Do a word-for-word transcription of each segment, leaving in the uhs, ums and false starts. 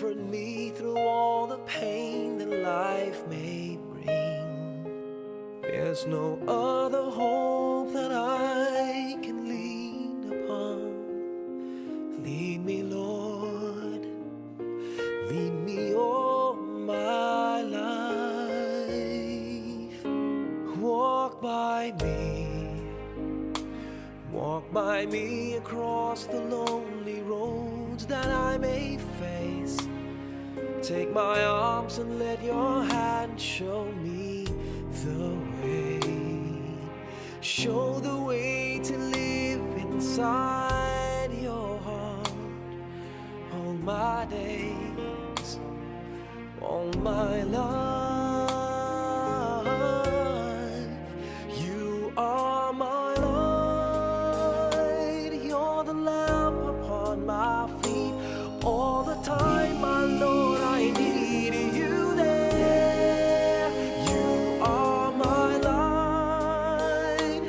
Comfort me through all the pain that life may bring. There's no other hope that I can lean upon. Lead me, Lord. Lead me all my life. Walk by me. Walk by me across the lonely roads that I may face. Take my arms and let your hand show me the way. Show the way to live inside your heart all my days, all my life. You are my light, you're the lamp upon my feet. All the time, my Lord, I need you there. You are my light.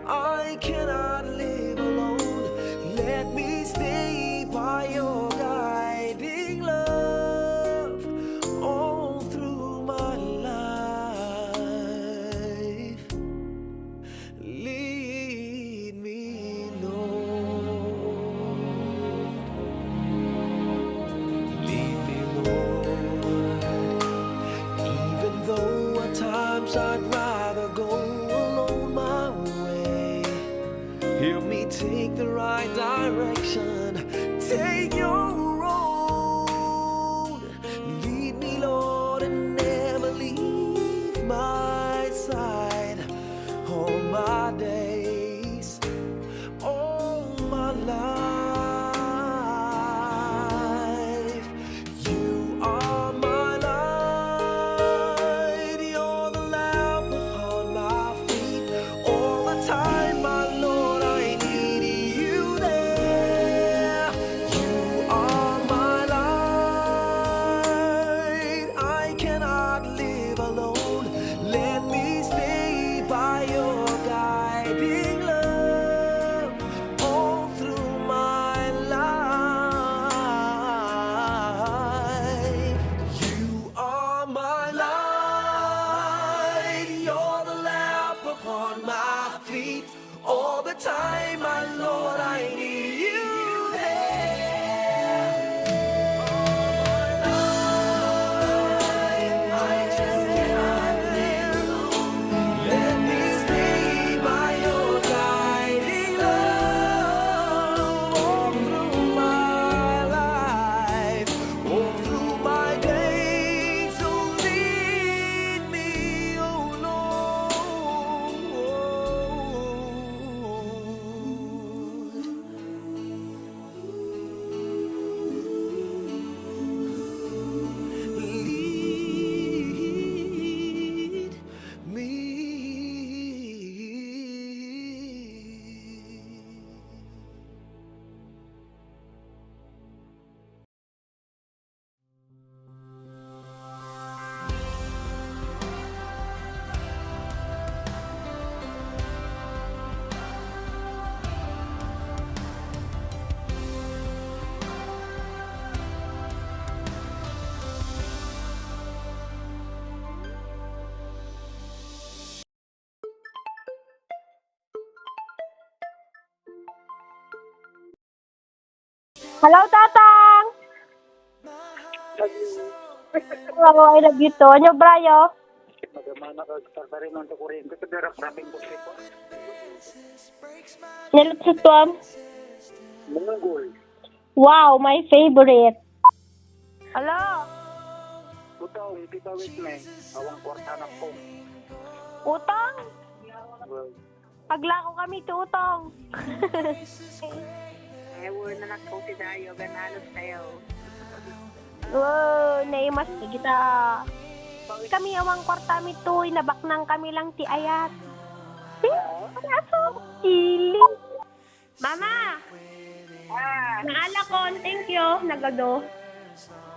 I cannot live alone. Let me stay by your guiding love all through my life. Lead me, Lord. Lead me, Lord. Even though at times I'd rather go alone my way, help me take the right direction. Take your road. Lead me, Lord, and never leave my side. All my days, all my life, you are my light. You're the lamp upon my feet. All the time, my Lord, I need you there. You are my light. I cannot live alone. Let me stay by your guiding love all through my life. You are my light. You're the lamp upon my feet. All the time, my Lord, I need you there. All my life, I just cannot live alone. Let me stay by your guiding love all through my life. All through my days, so lead me, oh Lord. Lead me. Hello, Tatang! Hello, I love you too. Anyo, Brayo? Magamana ka, Tatang, rin ang kuryente, pero grabe ko. Nilutsutuam? Munggol. Wow, my favorite. Hello? Utong, tita Whitney. Awang kwarta na po. Utong? Well, Aglako kami ti utong. Eh, wala na ko ti dayo, ganano tayo. Wow, naimas ni kita. Kami awang kwarta mi toy, nabaknang kami lang ti ayat. Eh, aso, ili. Mama! Ah. Naalakon, thank you, nagado.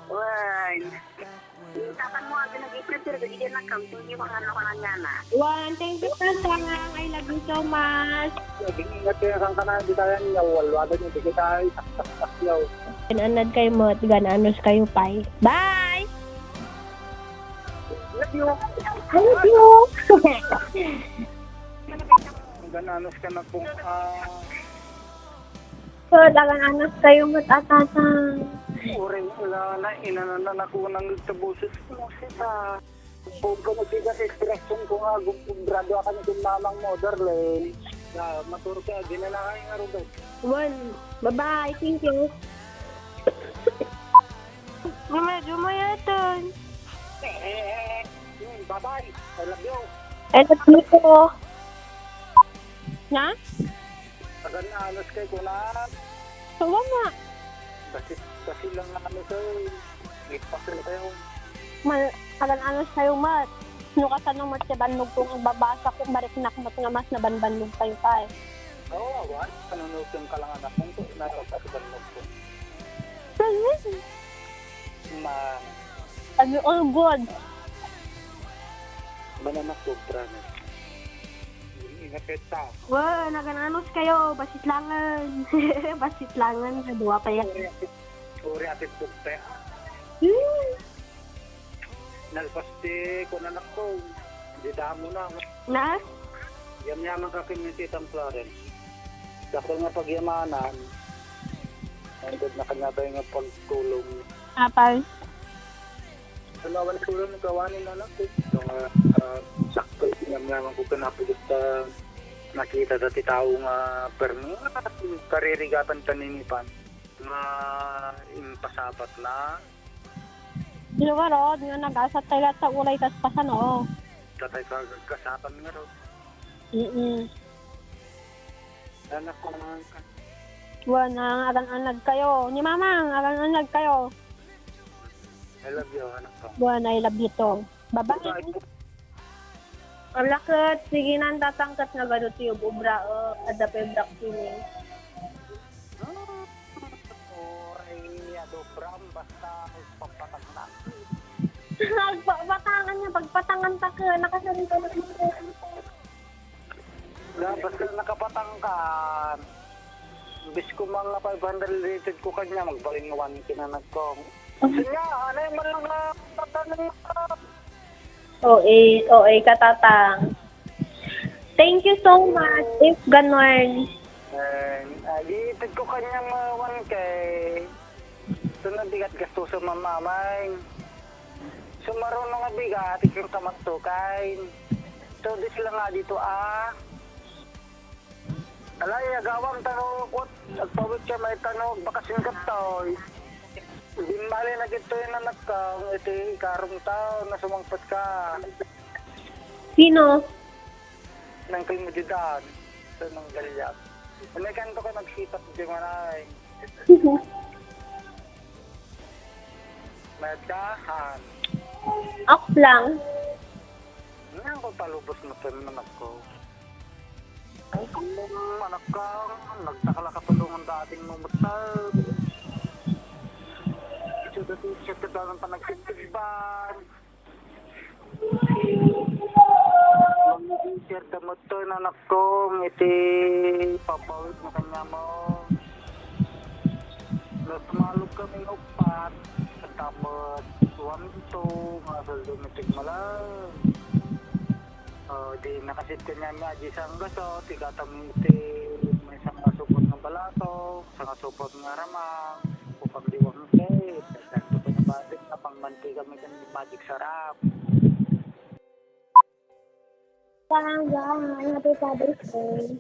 Wan. Tatang mo, agi nag-i-prepare, dagiti anak kam, thank you, kung ano ka nang yana. Wan, thank you, Tatang. I love you so much. Nag-ingat kayo, kan ka na, di tayo niya, walwala niyo, di kita ay saksak-sak yaw. Gan-anad kayo met, gan-anos kayo pay. Bye! Love you. I love you. Gan-anos ka na po, ah, So, dagan anos kayo met a Tatang. Uray, wala na, inananan ako nang ita boses ko, sita. Kung ka nagsiga sa expression ko nga, gum-, gumbrado ka ni Mamang mo, darling. Na, maturka, di na nakay nga rubat. Wan, bye-bye, thank you. Medyo mayatan. Eh, eh, eh, eh. Hmm, bye-bye. I love you. I love you too. Na? Agan anos kay kunam. Sawa nga. Basi, basi lang nga ano sa'yo. Lipas na kayo. Mal-, agan anos sa'yo, Mat. No kasano met ti bannogko nga babasa ko, mariknak met nga mas nabanbannog tayo tayo. Oo, awan. Ano no, yung kalangan akong to, nasa sa bannogko. Ma. Ano, oh, God. Banana sobra na. Inapit ta. Wa, nagananos kayo. Basitlangan. Basitlangan. Dua pa yan. Uri apit, uri apit bugte. Hmm. Nalpas ti kunanak ko. Di damo na. Na? Yamyaman ka ken ni Titang Florence. Dakkel nga pagyamanan. Ang gud na kanya tayo nga pagtulong. Apay? Ano, awan tulong ni kawanin anak ko. Ito nga, ah, sakto, yamyaman ko kinapulit ta nakita dati tao nga permi, ah, karirigatan kaninipan. Nga impasabat na. Dino ngarud, nga nagasat tayo lahat sa ulay, tas pasano. Tatay ka, kasapan ngarud. Mm-mm. Anak ko, mga ka. Buwan, ang agan-anag kayo. Ni Mamang, agan-anag kayo. I love you, anak ko. Buwan, I love you too. Bye-bye. Bye-bye. Ala ket, sige nan, Tatang, ket nagadu ti ub-ubra, eh, adda pay ubrak sini. Oray, adu ubram, basta pagpatangnan. Pagpatangan niya, pagpatangan ta ka, nakasalita na. Basta nakapatangkan. Imbes ko mga five hundred rated ko kanya, magbalinguan kinanag ko. Siya, ano yung man lang na tatanong mo? O A, O A ka, Tatang. Thank you so much, if ganon. And, ah, giitid ko kanyang, ah, one K. Ito na bigat gastusan, mamamay. Sumaruno nga bigat, ikang kamattukay. So, dis lang nga dito, ah. Alay, agawang tano, kot, agpawit siya may tano, bakasin ka toy. Di mali na gito yung anak ka, iti ikarong tao na sumangpet ka. Sino? Nang kay Mujudan, sa nang galyat. Ano kan to ka nagsipat di manay? Madahan. Ako lang. Nang ko palubos mo sa naman ko. Ay, kung anak ka, nagtakala ka tulungan dating mo mutan. Ito dati siya ka dalang panagsitigban. Ang teacher, damot to, anak ko, iti papawid mo kanya mo. Nagmalog kami ng upat, tapos one, two, mga saldo na tigmalan. O, di nakasit kanya nga, di sang gaso, ti katam ti may sang supot ng balato, sang supot ng aramang, upang di one K, dagdag ko na batik, napang mantika may kang magic sarap. Tanggang, happy Father's Day.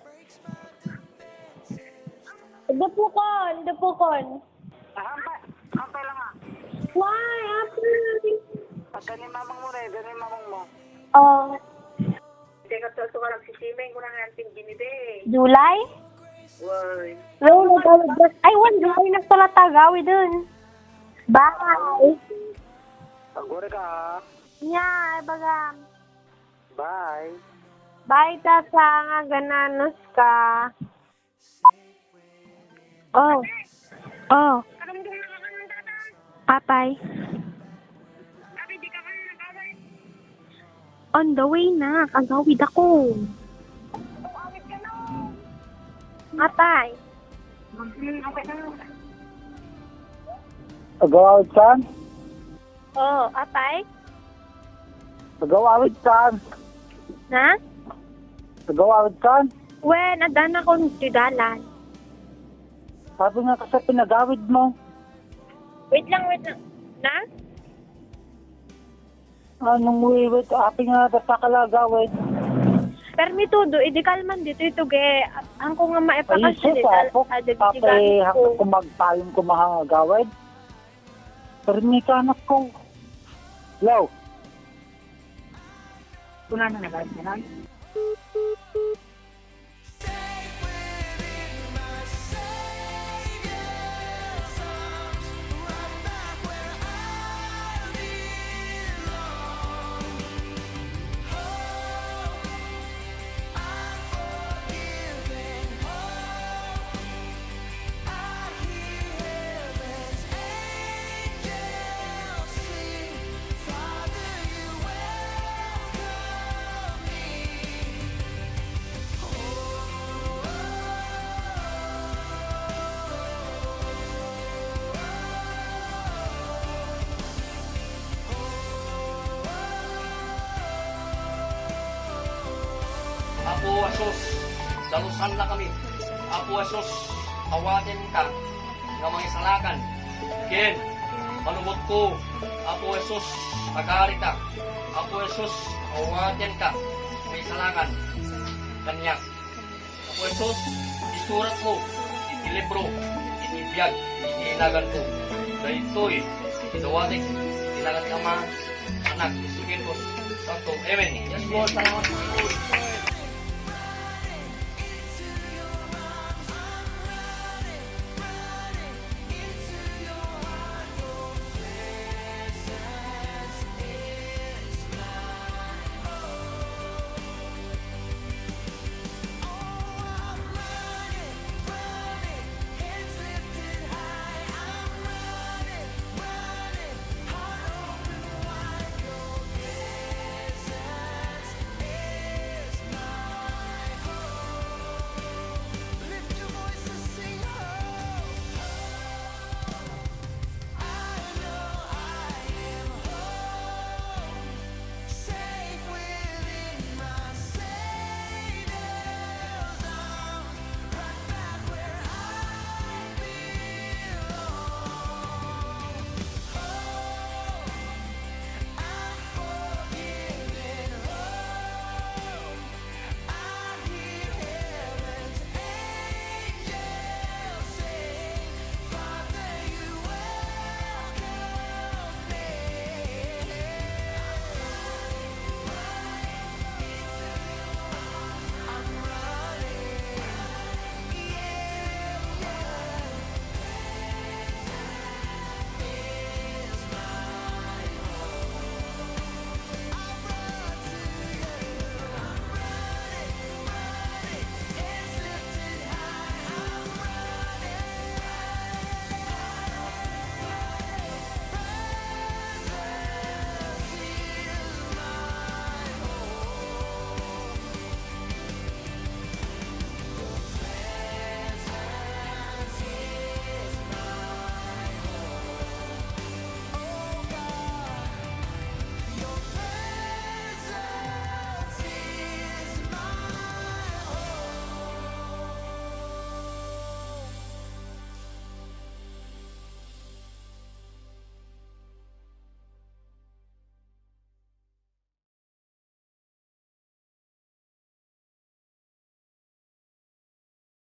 Dupukon, dupukon. Hampay, hampay lang, ah. Why, happy? Pagka ni mamang mo na, eh, gani mamang mo. Oh. Teka, so, so, karang si Simeng, ko na nga ang tingin ni Day. July? Why? Wait, nagawid na. Ay, one July na pala tagawid dun. Bye. Agora ka, ah. Nya, ay, baga. Bye. Bye, Tata, nga gananos ka. Oh. Oh. Apay. On the way na, agawid ako. Apay. Agawid ka? Oo, apay. Agawid ka? Ha? Agawid ka? Wen, adda nakon ti dalan. Sabi nga kasi pinagawid mo. Wait lang, wait lang. Na? Anong wiwit? Api nga papakalagawid. Permi todo, idi kalman dito ito ge. Angko nga Ay, maipakasidit, sus, apok, adag apay, hangko magpayong kumahangagawid. Permi ka, anak ko. Hello? Kuna na nga, Nanay? Apo Jesus, dalusanna kami. Apo Jesus, awatenka nga mangisalakan. Ken, panubotko, Apo Jesus, agarika. Apo Jesus, awatenka nga mangisalakan. Kaniak. Apo Jesus, isuratmo iti libro iti biag iti inaganko. Daytoy ti dawatek iti nagan ti Ama, Anak, Espiritu Santo. Amen. Yes, Lord. Salamat, Lord.